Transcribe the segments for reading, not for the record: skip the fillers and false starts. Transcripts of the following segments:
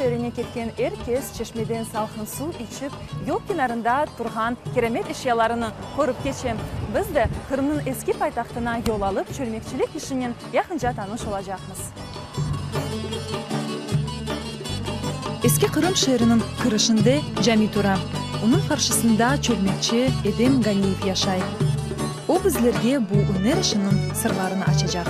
şeerine ketken er kes çeşmeden salqın suv içip, yol kenarında turğan kiramet eşyalarını körip keçe. Biz de Qırımnıñ eski paytahtına yol alıp, çölmekçilik işinen yaqınca tanış olacaqmız. Eski Qırım şeeriniñ kirişinde cami tura. Onıñ qarşısında çölmekçi Edem Ganiyev yaşay. O bizlerge bu üner işiniñ sırlarını açacaq.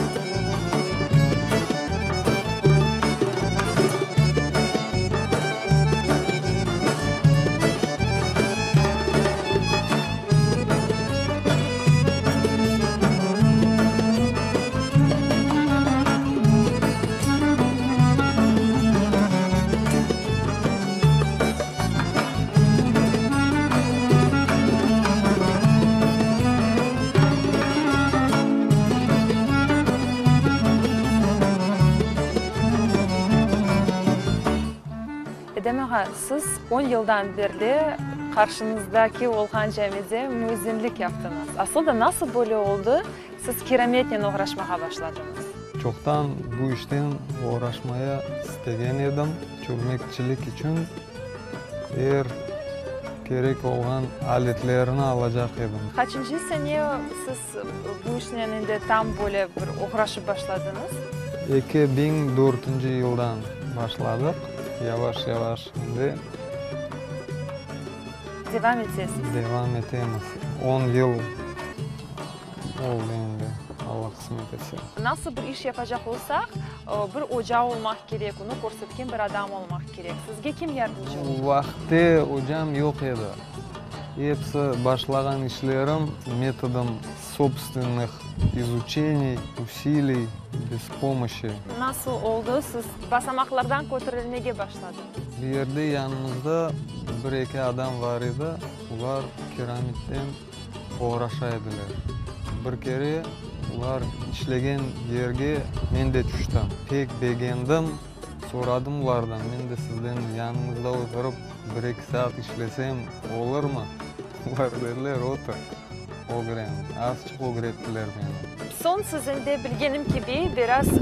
Edem ağa, siz on yıldan berli qarşıñızdaki olğan camide müezzinlik yaptıñız. Asıl da nasıl böyle oldı, siz kirametnen oğraşmağa başladıñız? Çoqtan bu işten oğraşmaya istegen edim. Çölmekçilik içün er kerek olğan aletlerni alacaq edim. Qaçıncı sene siz bu işnen endi tam böyle bir oğraşıp başladıñız? 2004 yıldan başladıq, yavaş-yavaş endi. Devam etesiz. Devam etemiz. On yıl oldı endi, Alla qısmet etse. Nasıl bir iş yapacaq olsaq, bir oca olmaq kerek, onı körsetken bir adam olmaq kerek. Sizge kim yardımcı oldı? O vaqıtte ocam yoq edi. Episi başlağan işlerim metodom sobstvennıh izuçeniy, usiliy, bez pomoşçi. Nasıl oldı, siz basamaqlardan köterilmege başladıñız? Bir yerde yanımızda bir-eki adam bar edi, olar keramitten oğraşa ediler. Bir kere olar işlegen yerge men de tüştim. Pek begendim, soradım olardan, men de sizden yanıñızda oturıp bir-eki saat işlesem olurmı? Olar dediler, otur, ögren. Azçıq ögrettiler meni. Soñ siz endi bilgenim kibi biraz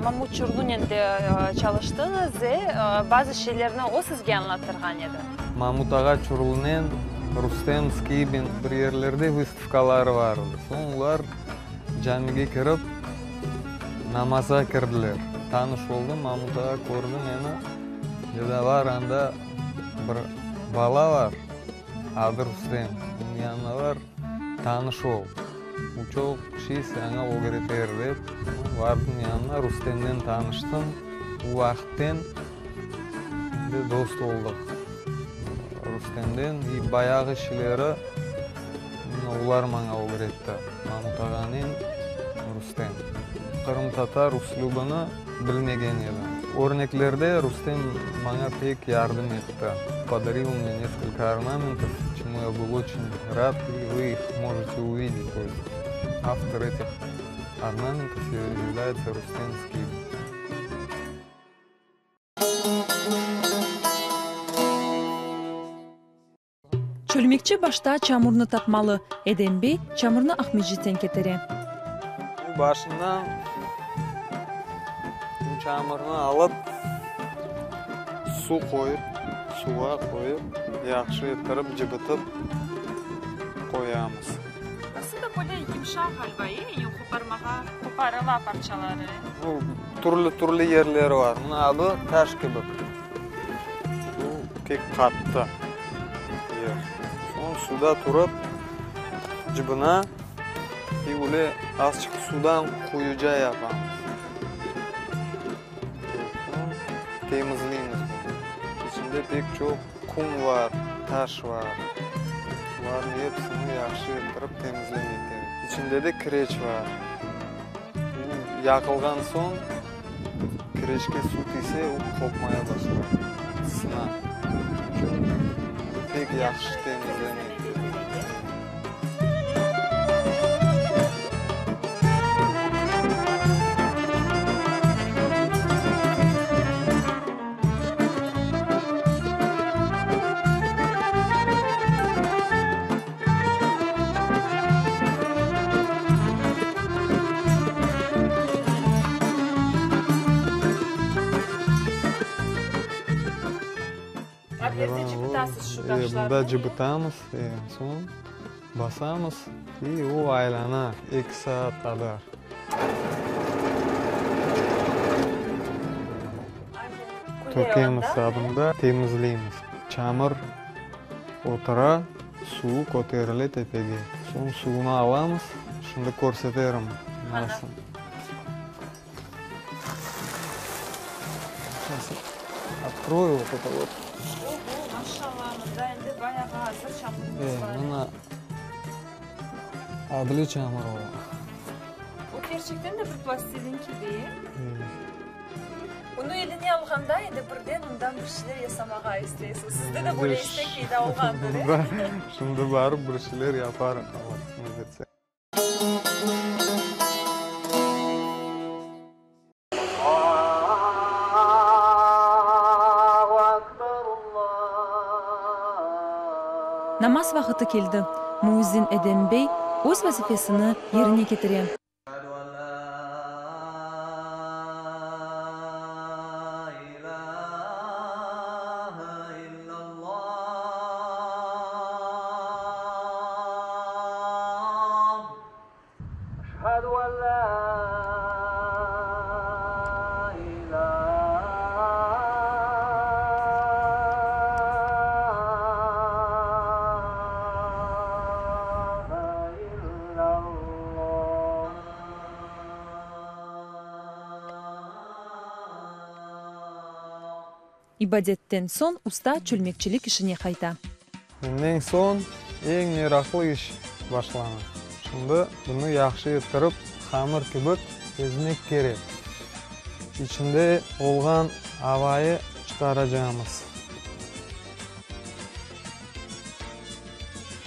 Mamut Çurlunen de çalıştıñız ve bazı şeylerni o sizge añlattırğan edi. Mamut ağa Çurlunen Rustem Skibin bir yerlerde vıstavkaları bar edi. Soñ olar camige kirip, namaza kirdiler. Tanış oldım, Mamut ağa kördi meni, dedi, Bar, anda bir bala bar, adı Rustem, onıñ yanına bar, tanış ol, o çoq şey saña ögreter, dep, bardım yanına, Rustemnen tanıştım. O vaqıtten Endi dost oldıq Rustemden i bayağı şeyleri olar maña ögretti, Mamut ağanen Rustem. Qırımtatar üslübini bilmegen edim. Örneklerde Rustem maña pek yardım etti. Podaril mne neskolko ornamentov, çemu ya byl oçün rad, i vı ih možete uvidit, to est avtor etih ornamentov yavlâyetsâ Rustem Skibin. Çölmekçi başta çamurnı tapmalı. Edem bey çamurnı Aqmescitten ketire. Başından bu çamurnı alıp, su qoyıp, suvğa qoyıp, yahşı ettirip cıbıtıp qoyamız. Aslı da böyle yımşaq ğaliba, e, yani qoparmağa, qoparıla parçaları. Bu türlü-türlü yerleri bar. Mına bu taş kibi. Bu pek qattı yer. Soñ suda turıp, cıbına i öyle azçıq sudan quyuca yapamız. Soñ temizleymiz bunı. İçinde pek çoq qum bar, taş bar. Bularnıñ episini yahşı ettirip temizlemek kerek. İçinde de kireç bar. Bu yaqılğan soñ kireçke suv tiyse, o qopmaya başlay, sına. Onıñ içün pek yahşı temizlemek kerek. Bunda cıbıtamız, soñ basamız i o aylana eki saat qadar. Tökemiz sabında, temizleymiz. Çamur otura, suvu köterile tepege. Soñ suvunı alamız, şimdi körseterim nasıl. Seyças otkroyu vot eto vot. Oho, maşallah, mında endi bayağı azır çamurımız bar. E, mına adlı çamur o. O kerçekten de bir plastilin kibi. Onı eline alğanda endi birden ondan bir şeyler yasamağa isteysiñ. Sizde de böyle istek peyda olğandır, e? Şimdi barıp bir şeyler yaparım, Allah qısmet etse. Namaz vaqıtı keldi. Müezzin Edem bey öz vazifesini yerine ketire. İbadetten soñ usta çölmekçilik işine qayta. Bundan soñ eñ meraqlı iş başlana. Şimdi bunı yahşı ettirip hamır kibi ezmek kerek. İçinde olğan avayı çıqaracamız.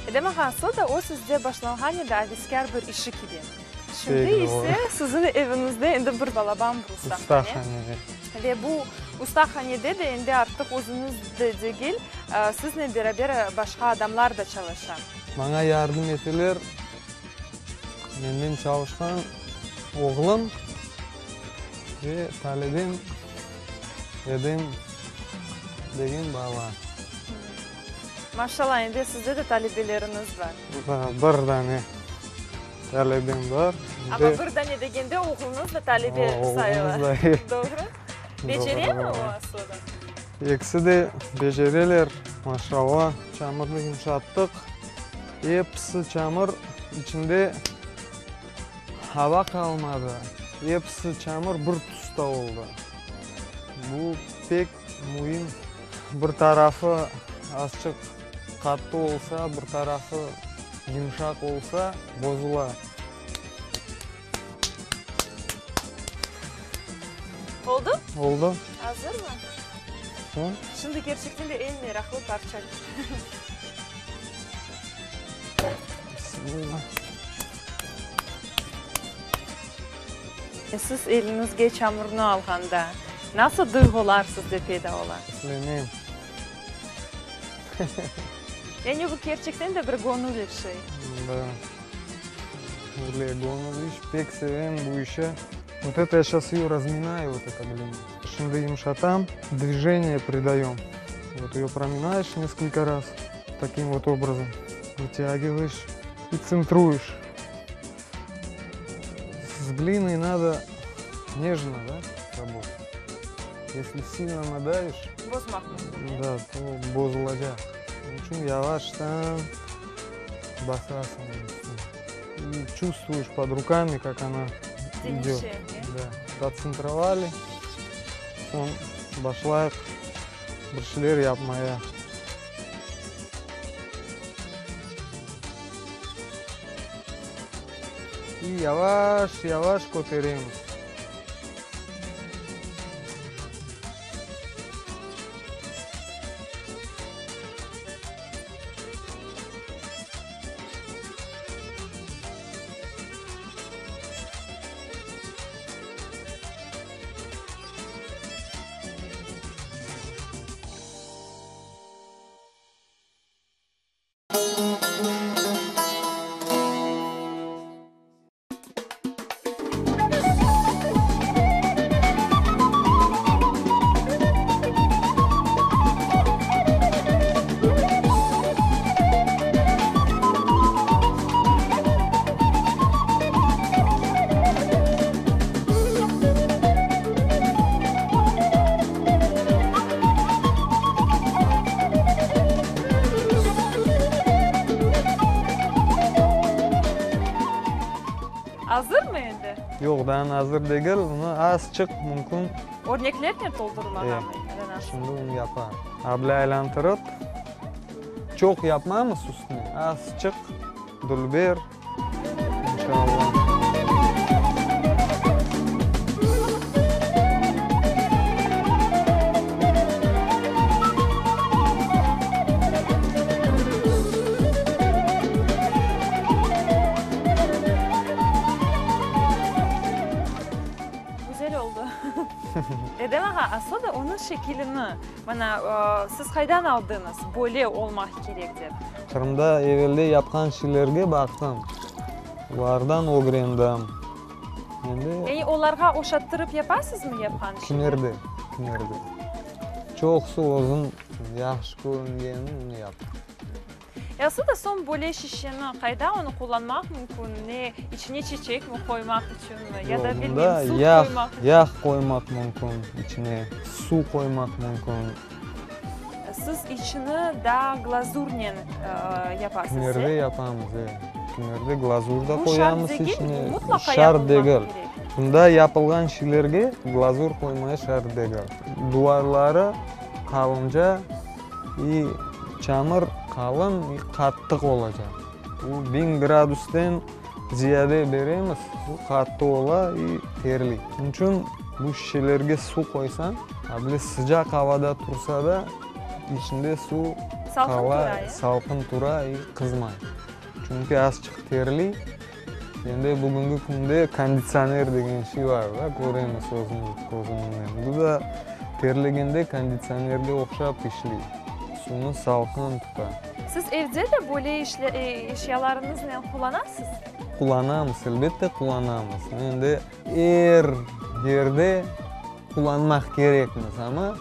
Edem ağa, asıl da o sizde başlanğan edi aveskâr bir işi kibi. Şimdi ise siziñ eviñizde endi bir balaban bir ustahane. Ve bu ustahanede de endi artıq özüñiz de degil, siznen beraber başqa adamlar da çalışa. Maña yardım eteler menden çalışqan oğlum ve talebem Edem degen bala. Maşallah, endi sizde de talebeleriñiz bar. Bir dane talebem bar. Amma bir dane degende oğluñız da talebe sayıla. Doğru? Beceremi o aslı da? Ekisi de becereler, maşallah. Çamurnı yımşattıq. Episi çamur içinde ava qalmadı. Episi çamur bir tüste oldı. Bu pek müim. Bir tarafı azçıq qattı olsa, bir tarafı yımşaq olsa, bozula. Oldı? Oldı. Azırmı? Hı. Şimdi kerçekten de eñ meraqlı parça. Bismillah. Siz eliñizge çamurnı alğanda, nasıl duyğular sizde peyda ola? Bilmeyim. Yani bu kerçekten de bir göñül işi. Da. Öyle göñül iş. Pek sevem bu işi. Vot eto ya şas eyo razminаю, vot eto glinu. Şimdi yımşatam, dvijeniye pridayom. Vot eyo prominaешь neskolko raz, takim vot obrazom. Vıtâgivaешь i tsentruешь. S gliной nado nejno, da, rabotat. Esli silno nadaviş, Bozmaq mümkün, da, to bozulacaq. Onıñ içün yavaştan basasıñ onıñ üstüne. I çuvstvuyeş pod rukami, kak ona idöt. Deñişe, Da. Dotsentrovali, soñ başlayıq bir şeyler yapmaya. I yavaş-yavaş köteremiz. Azırmı endi? Yoq, daa azır degil. Bunı azçıq mümkün. Örneklernen toldurmağa mı? Şimdi onu yapa. Able aylantırıp, çoq yapmamız üstüne, azçıq dülber. İnşallah. Güzel oldı. Edem ağa, aslı da onıñ şekilini, mana, siz qaydan aldıñız, böyle olmaq kerek dep? Qırımda evelde yapqan şeylerge baqtım, olardan ögrendim. Endi. Yani olarğa oşattırıp yapasızmı yapqan şeyni? Kimerde, kimerde. Çoqusı özüm yahşı körüngenini onı yapam. Aslı da soñ böyle şişeni qayda onı qullanmaq mümkün? Ne, içine çiçekmi qoymaq içünmi ya da bilmem süt qoymaq içünmi? Yağ qoymaq mümkün içine, suv qoymaq mümkün. Siz içini daa glazurnen yapasız, e? Kimerde yapamız, e. Kimerde glazur da qoyamız içine. Bu şart degil, bu mutlaqa yapılmaq kerek. Bunda yapılğan şeylerge glazur qoymaya şart degil. Duvarları qalınca i çamır qalın i qattıq olacaq. Bu biñ gradusten ziyade beremiz, bu qattı ola i terliy. Onıñ içün bu şişelerge suv qoysañ, a bile sıcaq avada tursa da, içinde suv qala, salqın tura i qızmay. Çünki azçıq terliy. Endi bugünki künde konditsioner degen şey bar da, köremiz özümiz közümiznen. Bu da terlegende konditsionerge oqşap işley, suvnı salqın tuta. Siz evde de böyle eşyalarıñıznen qullanasız? Qullanamız, elbette qullanamız. Endi er yerde qullanmaq kerekmiz, amma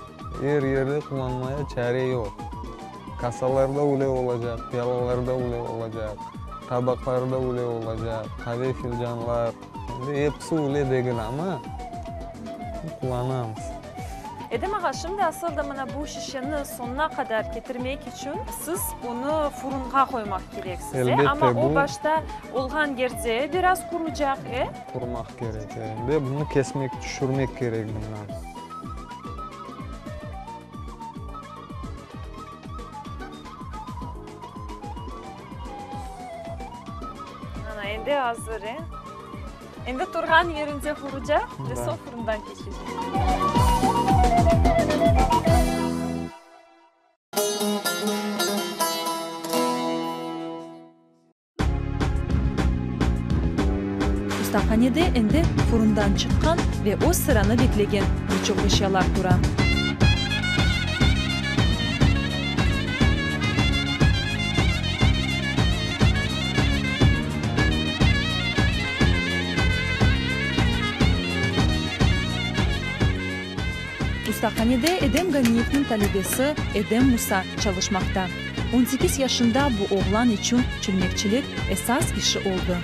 er yerde qullanmaya çare yoq. Kasalarda öyle olacaq, piyalallarda öyle olacaq, tabaqlarda öyle olacaq, qave filcanlar, endi episi öyle degil, amma qullanamız. Edem ağa, şimdi asıl da mına bu şişeni soñuna qadar ketirmek içün siz onı furunğa qoymaq kereksiz, e? Elbette, Amma o bu. başta olğan yerde biraz qurucaq, e? Qurumaq kerek, e. Endi bunı kesmek, tüşürmek kerek bundan. Ana, endi azır, e? Endi turğan yerinde qurucaq ve soñ fırından keçecek. Ustahanede endi furundan çıqqan ve öz sıranı beklegen bir çoq eşyalar tura. Ustahanede Edem Ganiyevniñ talebesi Edem Musa çalışmaqta. On sekiz yaşında bu oğlan içün çölmekçilik esas işi oldı.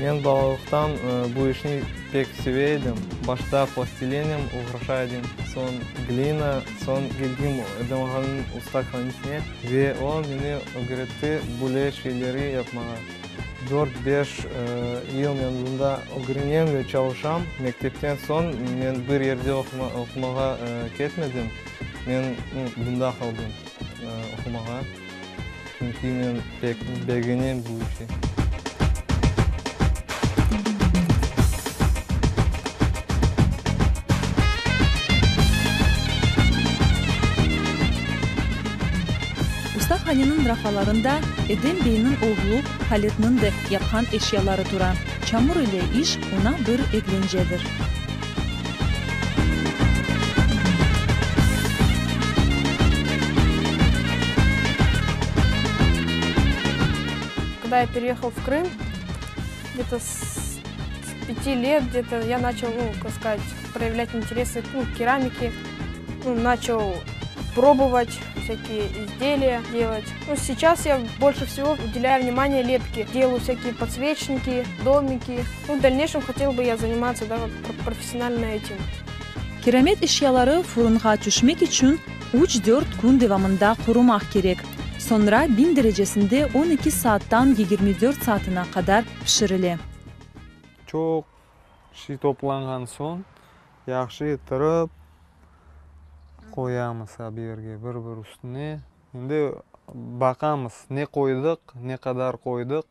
Men balalıqtan bu işni pek seve edim. Başta plastilinen oğraşa edim, soñ glina, soñ keldim Edem ağanıñ ustahanesine ve o meni ögretti böyle şeyleri yapmağa. Dört, beş yıl men bunda ögrenem ve çalışam. Mektepten soñ men bir yerde oqumağa ketmedim, men bunda qaldım oqumağa. Çünki men pek begenem bu işi. Ustahaneniñ rafalarında Edem beyniñ oğlu Halitniñ de yapqan eşyaları tura. Çamur ile iş oña bir eglencedir. Когда я переехал в Крым, где-то с пяти лет где-то я начал, ну, как сказать, проявлять интересы, ну, к керамике. Ну, начал... Пробовать всякие изделия делать. Ну, сейчас я больше всего уделяю внимание лепке. Делаю всякие подсвечники, домики. Ну, в дальнейшем хотел бы я заниматься, да, вот профессионально этим. Kiramet eşyaları furunğa tüşmek içün üç-dört kün devamında qurumaq kerek. Soñra biñ derecesinde on eki saattan 24 saatına qadar pişirile. Çoq şey toplanğan soñ, yahşı ettirip qoyamız bir yerge, bir-bir üstüne. Endi baqamız, ne qoydıq, ne qadar qoydıq,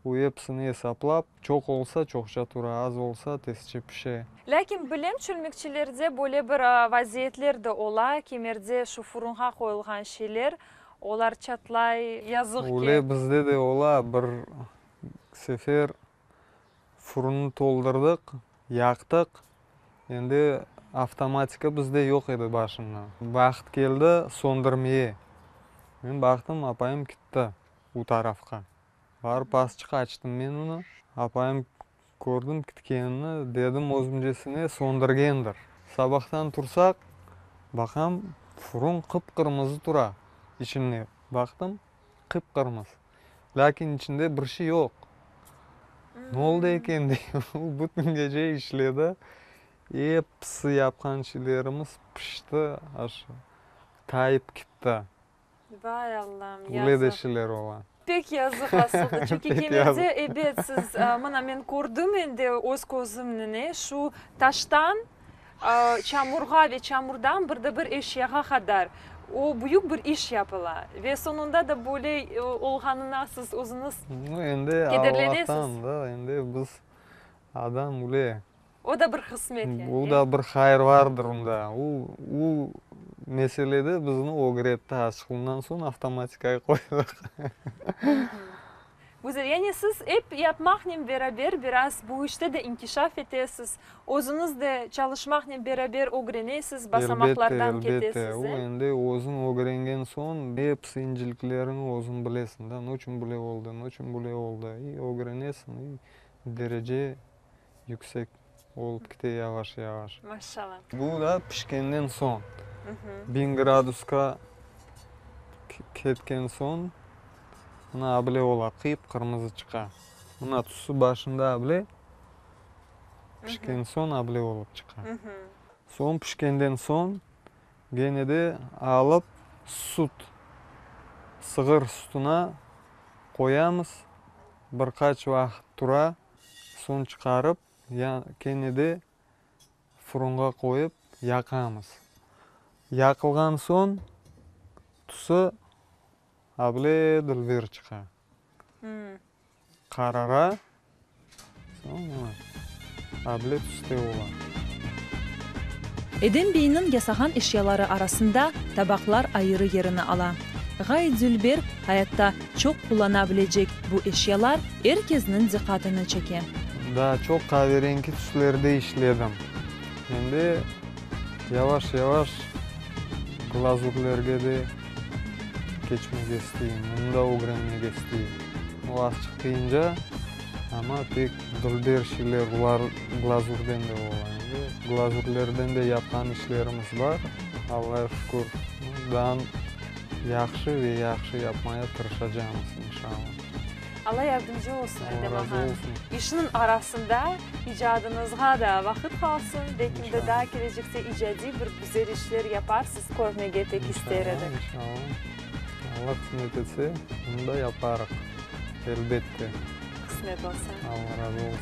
o episini esaplap, çoq olsa, çoqça tura, az olsa, tezce pişe. Lâkin bilem, çölmekçilerde böyle bir vaziyetler de ola, kimerde şu furunğa qoyulğan şeyler, olar çatlay, yazıq ki. Öyle bizde de ola, bir sefer furunnı toldurdıq, yaqtıq, endi avtomatika bizde yoq edi başından. Vaqıt keldi söndürmeye. Men baqtım, apayım kitti u tarafqa. Barıp azçıq açtım men onı. Apayım kördim kitkenini, dedim özümcesine, söndürgendir. Sabahtan tursaq, baqam, furun qıp-qırmızı tura. İçinde baqtım, qıp-qırmızı. Lâkin içinde bir şey yoq. Ne oldı eken deyim. O bütün gece işledi. Episi yapqan şeylerimiz pişti, aşı tayıp kitti. Vay Allam, Öyle de yazıq. şeyler ola. Pek yazıq asılda, çünki Pek kimerde yazıq. ebet siz, mına men kördim endi öz közümnine, şu taştan çamurğa ve çamurdan bir de bir eşyağa qadar o büyük bir iş yapıla ve soñunda da böyle olğanına siz özüñiz Nu, endi kederlenesiz. Allahtan da, endi biz adam öyle. O da bir qısmet yani. O da bir hayır vardır onda. O, o meselede bizni ögretti azçıq. Ondan soñ avtomatikaya qoydıq. Güzel. Yani siz ep yapmaqnen beraber biraz bu işte de inkişaf etesiz. Özüñiz de çalışmaqnen beraber ögrenesiz, basamaqlardan Elbette, elbette. ketesiz, O e? endi özüñ ögrengen soñ episi inceliklerini özüñ bilesiñ da. Ne içün böyle oldı, ne içün böyle oldı. И ögrenesiñ, и derece yüksek olıp kete yavaş-yavaş. Maşallah. Bu da pişkenden soñ. 1000 gradusqa ketken soñ mına able ola, qıp-qırmızı çıqa. Mına tüsü başında able, pişken soñ able olıp çıqa. Soñ pişkenden soñ gene de alıp süt, sığır sütüne qoyamız, bir qaç vaqıt tura, soñ çıqarıp, ya kene de furunğa qoyıp yaqamız. Yaqılğan soñ tüsü able dülber çıqa. Qarara, soñ mına able tüste ola. Edem beyniñ yasağan eşyaları arasında tabaqlar ayırı yerini ala. Ğayet dülber, ayatta çoq qullana bilecek bu eşyalar er kesniñ diqqatını çeke. Daa çoq qaverenki tüslerde işledim. Endi yavaş-yavaş glazurlerge de keçmege isteyim, onı da ögrenmege isteyim. O azçıq qıyınca, amma pek dülber şeyler olar glazurden de ola. Endi glazurlerden de yapqan işlerimiz bar, Allağa şükür. Daa yahşı ve yahşı yapmaya tırışacağımız, inşallah. Alla yardımcı olsun, Edem Alla razı ağa. olsun. İşniñ arasında icadıñızğa da vaqıt qalsın, belki de daa kelecekte icadiy bir güzel işler yaparsız, körmege pek ister İnşallah, edik. inşallah. Alla qısmet etse, bunı da yaparıq, elbette. Qısmet olsa. Alla razı olsun.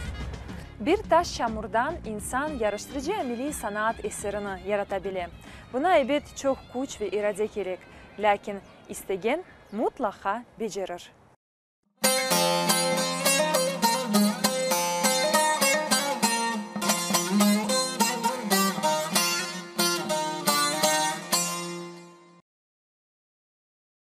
Bir taş çamurdan insan yarıştırıcı ameliy sanaat eserini yarata bile. Buna, ebet, çoq küç ve irade kerek. Lâkin istegen mutlaqa becerir.